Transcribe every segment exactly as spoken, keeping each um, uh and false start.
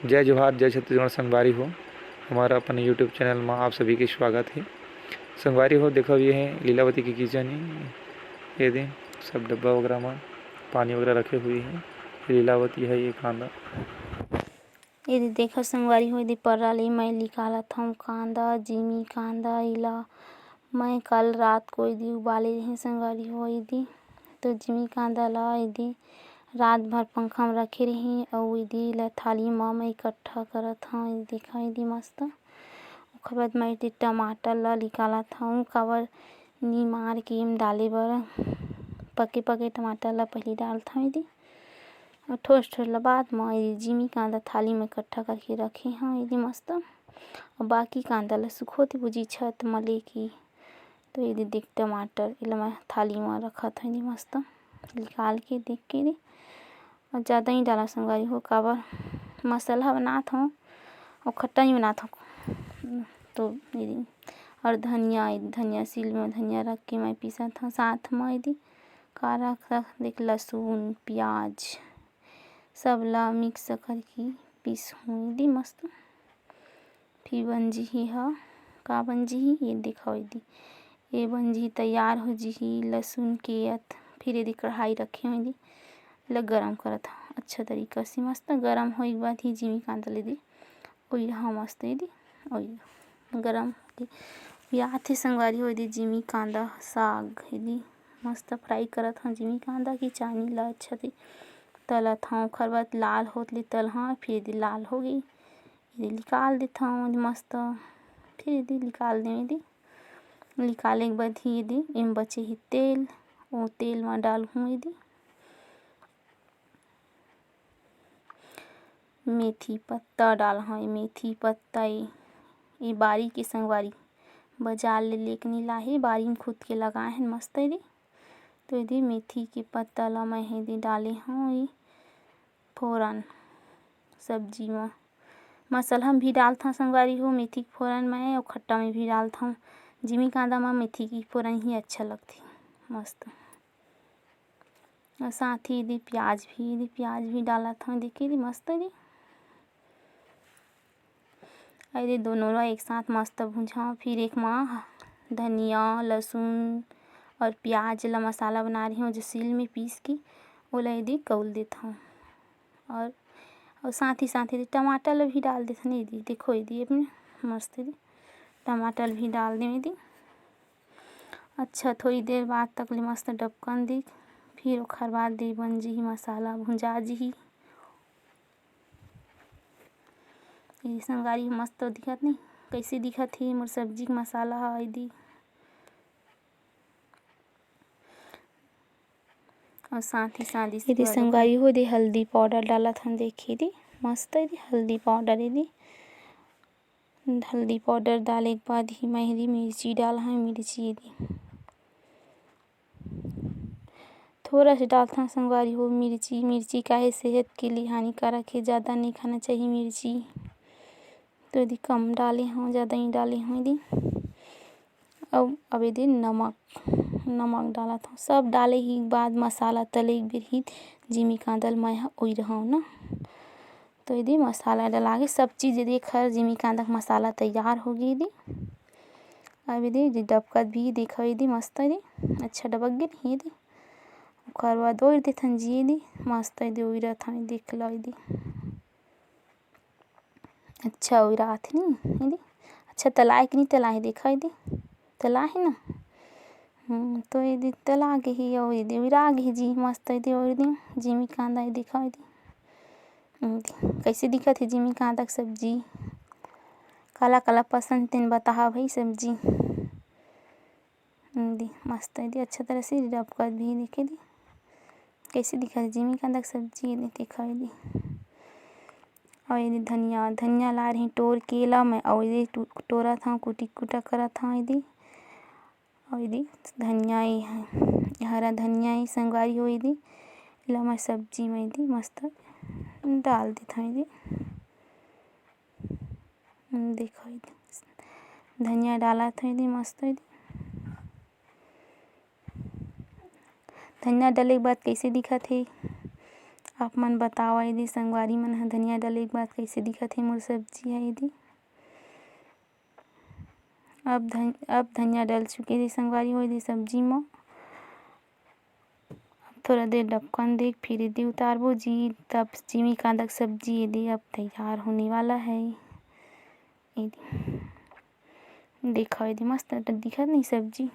जय जोहार, जय छत्तीसगढ़ संगवारी हो, हमर अपन YouTube चैनल म आप सभी के स्वागत हे। संगवारी हो, देखव, ये हे लीलावती के किचन हे। ये दे सब डब्बा वगैरह म पानी वगैरह रखे हुए हे। लीलावती हे ये कांदा। ये दे देखव संगवारी हो, ये दे पर्रा ले मैं निकालत हंव कांदा, जिमी कांदा। एला मैं कल रात को ये दे उबाले रहें संगवारी हो, ये दे तो जिमी कांदा ला ये दे रात भर पंखा म रखे रहें, अउ ये दे ला थाली म मैं इकट्ठा करत हंव। ये देखा, ये दे मस्त। ओखर बाद मैं ये दे टमाटर ला निकालत हंव, काबर नीमार के एम डाले बर पके पके टमाटर ला पहिली डालत हंव ये दे, अउ ठोस ठोस ला बाद म ये दे जिमी कांदा थाली म इकट्ठा करके रखे हंव ये दे मस्त। अउ बाकी कांदा ला सुखोती भुजी छत म लेके तो ये दे देख टमाटर, एला मैं थाली म रखत हंव ये दे मस्त निकाल के देख के दे। अउ ज़्यादा ही डाला संगवारी हो, काबर मसाला बनात हंव अउ खट्टा ही बनात हंव। तो ये दे अउ धनिया, ये दे धनिया सील म धनिया रख के मैं पीसत हंव। साथ म ये दे का रख, रख देख लहसुन, प्याज सब ला मिक्स करके पीसहूं ये दे मस्त। फिर बन जिही ह, का बन जिही, ये देखव ये दे, ये बन जिही, तैयार हो जिही लहसुन के अत। फिर ये दे कढ़ाई रखे हंव ये दे, एला गरम करत हंव अच्छा तरीका से। मस्त गरम होए के बाद ही जिमी कांदा ला ये दे ओइरहंव मस्त ये दे, ओइरहंव गरम ये दे। आथे संगवारी हो ये दे जिमी कांदा साग ये दे मस्त फ्राई करत हंव जिमी कांदा के चानी ला अच्छा से तलत हंव। ओखर बाद लाल होत ले तलहंव, फिर ये दे लाल हो गे। ये दे निकाल देथंव मस्त, फिर ये दे निकाल देंव ये दे। निकाले के बाद ही ये दे एम बचे हे तेल, ओ तेल म डालहूं ये दे मेथी पत्ता डालहंव। ये मेथी पत्ता ये, ये बारी के संगवारी, बजार ले लेके नइ लाहे, बारी म खुद के लगाए हन मस्त ये दे। तो ये दे मेथी के पत्ता ला मैं ये दे डाले हंव ये फोरन सब्जी म। मसाला म भी डालथंव संगवारी हो, मेथी के फोरन म अउ खट्टा म भी डालथंव। जिमी कांदा म मेथी के फोरन ही अच्छा लगथे, मस्त। अउ साथ ही ये दे प्याज भी, ये दे प्याज भी डालत हंव, देखिए ये दे मस्त ये दे। अउ ये दे दोनों ला एक साथ मस्त भुंजाहूं। फिर एक म धनिया, लहसुन अउ प्याज ला मसाला बना रहे हंव, जो सील में पीस के ओला ये दे कउल देथंव। अउ, अउ साथ ही साथ ये दे टमाटर ला भी डाल देथंव ये दे, देखो ये दे अपने मस्त ये दे टमाटर भी डाल देंव ये दे। अच्छा, थोड़ी देर बाद तक ले मस्त डबकन दे, फिर ओखर बाद दे बन जिही मसाला, भुंजा जिही। ये संगवारी मस्त दिखत नहीं, कइसे दिखत हे मोर सब्जी के मसाला ह ये दे। अउ साथ ही साथ ये दे संगवारी हो ये दे हल्दी पाउडर डालत हंव, देखिए ये दे मस्त ये दे हल्दी पाउडर ये दे। हल्दी पाउडर डाले के बाद ही मैं ये दे मिर्ची डालहूं, मिर्ची ये दे थोड़ा से डालथंव संगवारी हो मिर्ची। मिर्ची काहे सेहत के लिए हानिकारक हे, ज़्यादा नहीं खाना चाहिए मिर्ची। तो ये दे कम डाले हंव, ज़्यादा नहीं डाले हंव ये दे। अब, अब ये दे नमक, नमक डालत हंव। सब डाले ही के बाद मसाला तले एक बेर ही जिमी कांदा ल मैं ह ओइरहंव ना। तो ये दे मसाला डला गे, सब चीज़ ये दे एखर जिमी कांदा के मसाला तैयार हो गे ये दे। अब ये दे, ये दे डबकत भी देखव ये दे मस्त ये दे, अच्छा डबक गे नहीं ये दे। ओखर बाद ओइर देथन जी ये दे, मस्त ये दे ओइरत हंव, देख लो ये दे। अच्छा ओइरात हे नहीं ये दे, अच्छा तलाय के नहीं तलाय हे, देखव ये दे, तलाय हे ना। हम्म, तो ये दे तला गे ही, अउ ये दे ओइरा गे ही जी, मस्त ये दे ओइर दे, जिमी कांदा ये देखव ये दे। हम्म, कइसे दिखत हे जिमी कांदा के सब्जी? काला काला पसंद तेन बताहा भाई सब्जी। हम्म, दे मस्त ये दे, अच्छा तरह से डबकत भी देखे दे। कइसे दिखत हे जिमी कांदा के सब्जी? ये दे देखव ये दे। अउ ये दे धनिया, धनिया ला रही टोर के ला मैं, अउ ये दे टो-, टोरत हंव, कुटी कुटा करत हंव ये दे। अउ ये दे धनिया, ये ह-, हरा धनिया, ये संगवारी हो ये दे, एला मैं सब्जी में ये दे मस्त डाल देथंव ये दे। हम्म, देखव ये दे, धनिया डालत हंव ये दे मस्त ये दे। धनिया डाले के बाद कइसे दिखत हे, आप मन बतावा एदे संगवारी मन ह, धनिया डले के बाद कइसे दिखत हे मोर सब्जी ह एदे। अब धन-, अब धनिया डल चुके एदे संगवारी हो एदे सब्जी म। अब थोड़ा देर डबकन देख, फिर एदे उतारबो जी। तब जिमी कांदा के सब्जी एदे अब तैयार होने वाला है। एदे देखो, एदे मस्त दिखत नहीं सब्जी।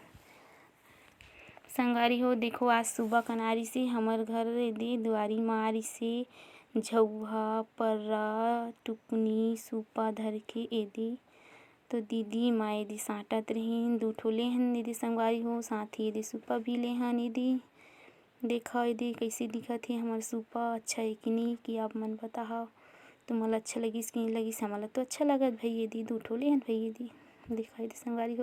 संगवारी हो, देखो, आज सुबह कन आ रिसे हमर घर, एदे दुआरी म आ रिसे झउहा, पर्रा, टुकनी, सूपा धर के एदे। तो दीदी माँ एदे सांटत रहिन, दू ठो ले हन एदे संगवारी हो, साथ ही एदे सूपा भी ले हन एदे। देखा एदे कइसे दिखत हे हमर सूपा, अच्छा हे कि नहीं, कि आप मन बताहा। तुमन ला अच्छा लगिस कि नहीं लगिस, हमन ला तो अच्छा लगत भाई एदे, दू ठो ले हन भाई एदे। देखा एदे संगवारी हो।